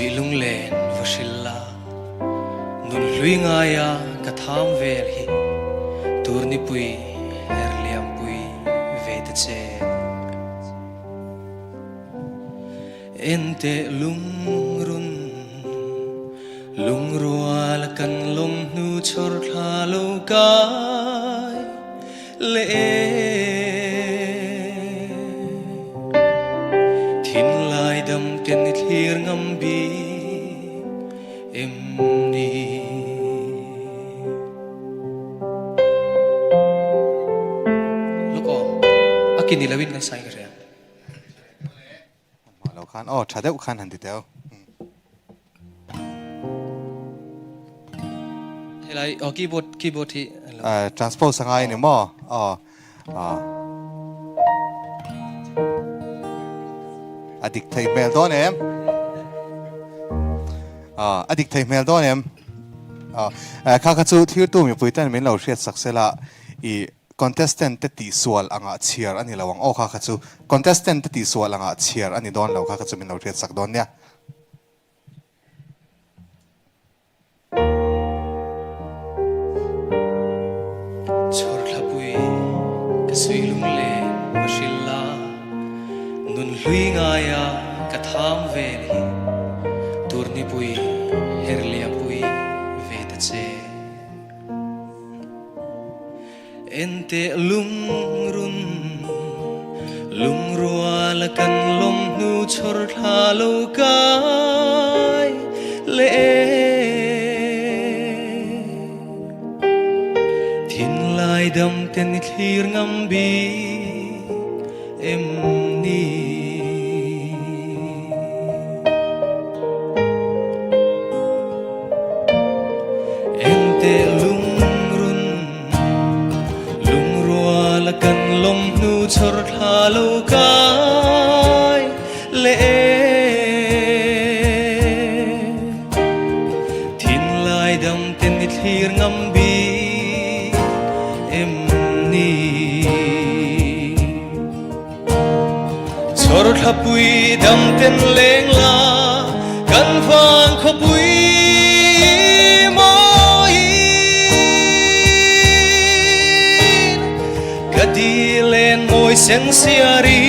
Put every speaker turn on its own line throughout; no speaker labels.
Suih lunglen va hril la, nun hlui ngaia ka tham vel hi turnipui her liampui ve ta che. Enteh lungrun, lungrual kan lawm hnu chhawr thla lo kai leh e. Thinlai dam ten i thlir ngam bik em ni? Look aw, a ki ni loin kan sai ka hria.
Lo khan aw tha deuh khan han ti teu.
Helai aw keyboard keyboard hi
transpose angai ni maw aw a dik thei hmel dawn em a dik thei hmel dawn em kha kha chu thirtu mipui ten min lo hriat sak sela i Contestant te tihsual angah chhiar a ni lo ang aw kha kha chu contestant te tihsual angah chhiar a ni dawn lo kha kha chu min lo hriat sak dawn nia.
Chhawrthlapui ka suih lunglen va hril la, nun hlui ngaia ka tham vel hi turnipui herliampui ve ta che. Enteh lungrun, lungrual kan lawm hnu chhawr thla lo kai leh e. Thinlai dam ten i thlir ngam bik em ni? Engteh lungrun, lungrual kan lawm hnu chhawr thla lo kai leh e. Thinlai dam ten i thlir ngam bik em ni? Chhawrthlapui dam ten leng la kan vang khawpui mawiin ka dil en mawi sen siari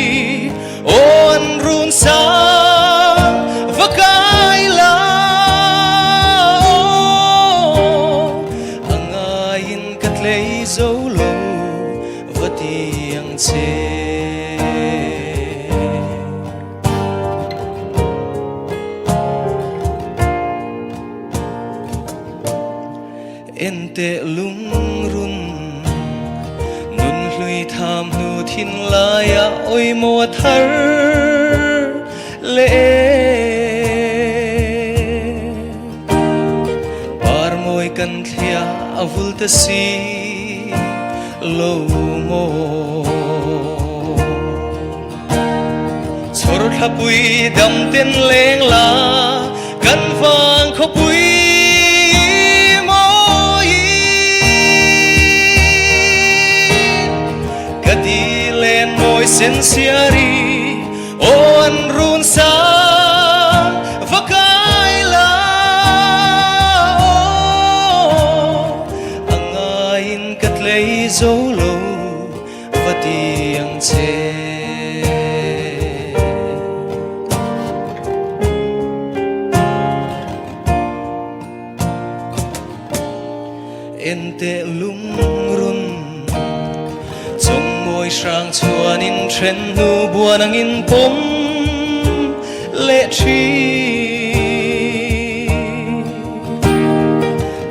aw an run sang va kai la aw a ngaiin ka tlei zo lo Va ti ang che. Enteh lungrun, nun hlui tham hnu thin laia oi maw a thar leh e. Par mawi kan thlia a vul ta si. Lo maw Chhawr thlapui dam ten leng la kan vang khawpui mawi Ka ti len mawi sen siari aw an run sang va kai la aw A ngaiin ka tlei zo lo va ti ang che. Enteh lungrun chung mawi hrang chuanin then hnu buan angin pawm leh thin.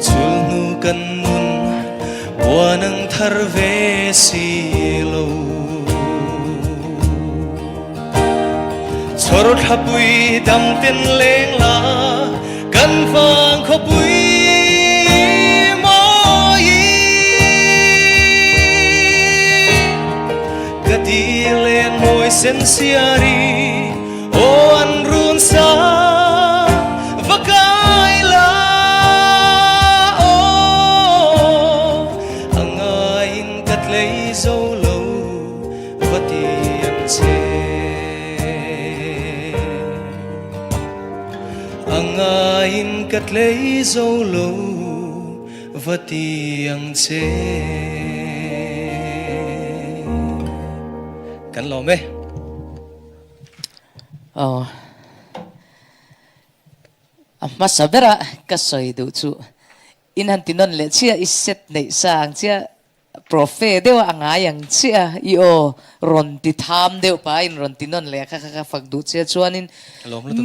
Chulhnu kan nun buan ang thar ve si lo. Chhawr thlapui dam ten leng la kan vang khawpui mawi. Ka ti len mawi sen siari Aw an run sa va kai la aw a ngaiin ka tlei zo lo va ti ang che a ka tlei zo lo va ti ang che. Kan lawm e.
Aw. A hmasa bera ka sawi duh chu in han ti nawn leh chiah i set neih sa ang chiah Profe deuh a ngai ang chiah i aw rawn ti tham deuh pa in rawn ti nawn leh kha kha ka fak duh chiah chuanin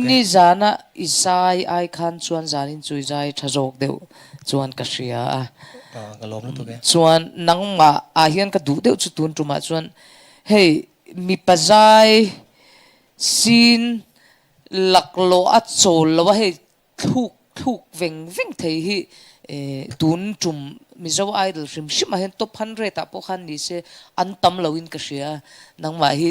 nizana i zai ai khan chuan zanin chu i zai tha zawk deuh chuan ka hria a chuan nangmah ah hian ka duh deuh chu tun tumah chuan hei mipa zai sin laklawh a chawl lo a hei Thluk thluk veng veng thei hi tun tum Mizo Idol hrim hrim ah hian top 100 ah pawh khan ni se an tam lo in ka hria. Nangmah hi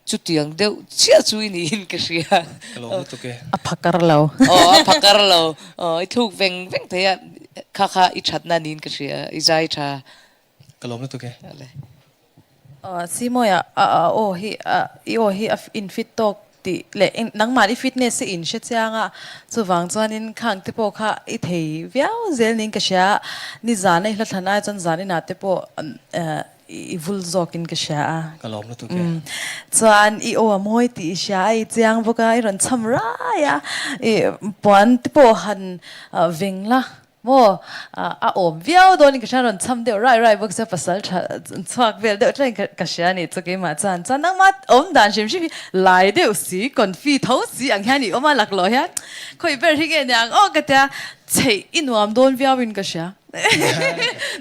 chutiang deuh chiah chu i niin ka hria.
Ka lawm lutuk e.
A phakar lo.
Aw a phakar lo. Aw i thluk veng veng thei a kha kha i thatna niin ka hria. I zai tha.
Ka lawm lutuk e.
Ale.
Simoia a aw hi i aw hi a in fit tawk tih leh nangmah i fitness hi in hre chiang a, chuvang chuanin khang te pawh kha i thei viau zel niin ka hria a, nizan a i hla thlan ai chuan zan inah te pawh i vul zawkin ka hria a.
Ka lawm lutuk e.
Chuan i aw a mawi tih i hria a, i chiang bawk a, i rawn cham rai a, i puan te pawh han veng la. Maw? A awm viau dawnin ka hria, rawn cham deuh rai rai bawk sia, pasal tha chhuak vel deuh thleng ka hria a ni chu keimah chuan. Chuan nangmah awm dan hrim hrim hi lai deuh si, confi tho si ang hian i awm a laklawh hian khawi ber hi nge niang aw ka tia chheih i nuam dawn viauin ka hria.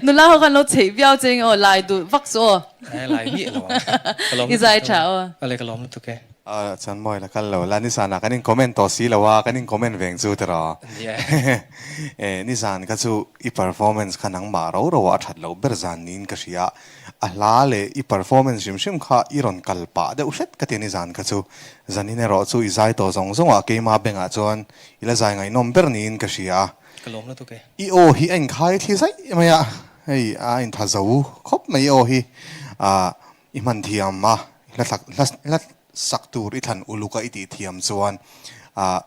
Nula ho khan lo chheih viau che eng aw lai duh vak chu aw.
Lai miah lo ang. Ka lawm
I zai tha aw.
Ale ka lawm lutuk e.
A chuan mawi la kal lo la nizanah kan in comment tawh si lo a, kan in comment veng chu tiraw. E nizan kha chu i performance kha nangmah ro ro ah a that loh ber zan niin ka hria. A hla leh i performance hrim hrim kha i rawn kal pah deuh hret ka ti nizan kha chu. Zanin erawh chu i zai tawh zawng zawng ah keima bengah chuan i la zai ngaihnawm ber niin ka hria a.
Ka lawm lutuk e.
I aw hi a inkhai thli zaih mai a, hei a intha zo khawp mai i aw hi. Ah I hman thiam a, hla thlak hla hla sak tur i thlan uluk a i tih thiam chuan ah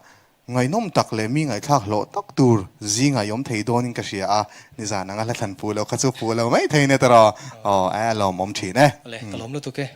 ngaihnawm tak leh mi ngaihthlak hlawh tak tur zingah i awm thei dawnin ka hria a, nizan anga hla thlan puh loh kha chu puh lo mai thei nia tawh aw, aw a lawmawm thin e.
Awle, ka lawm lutuk e.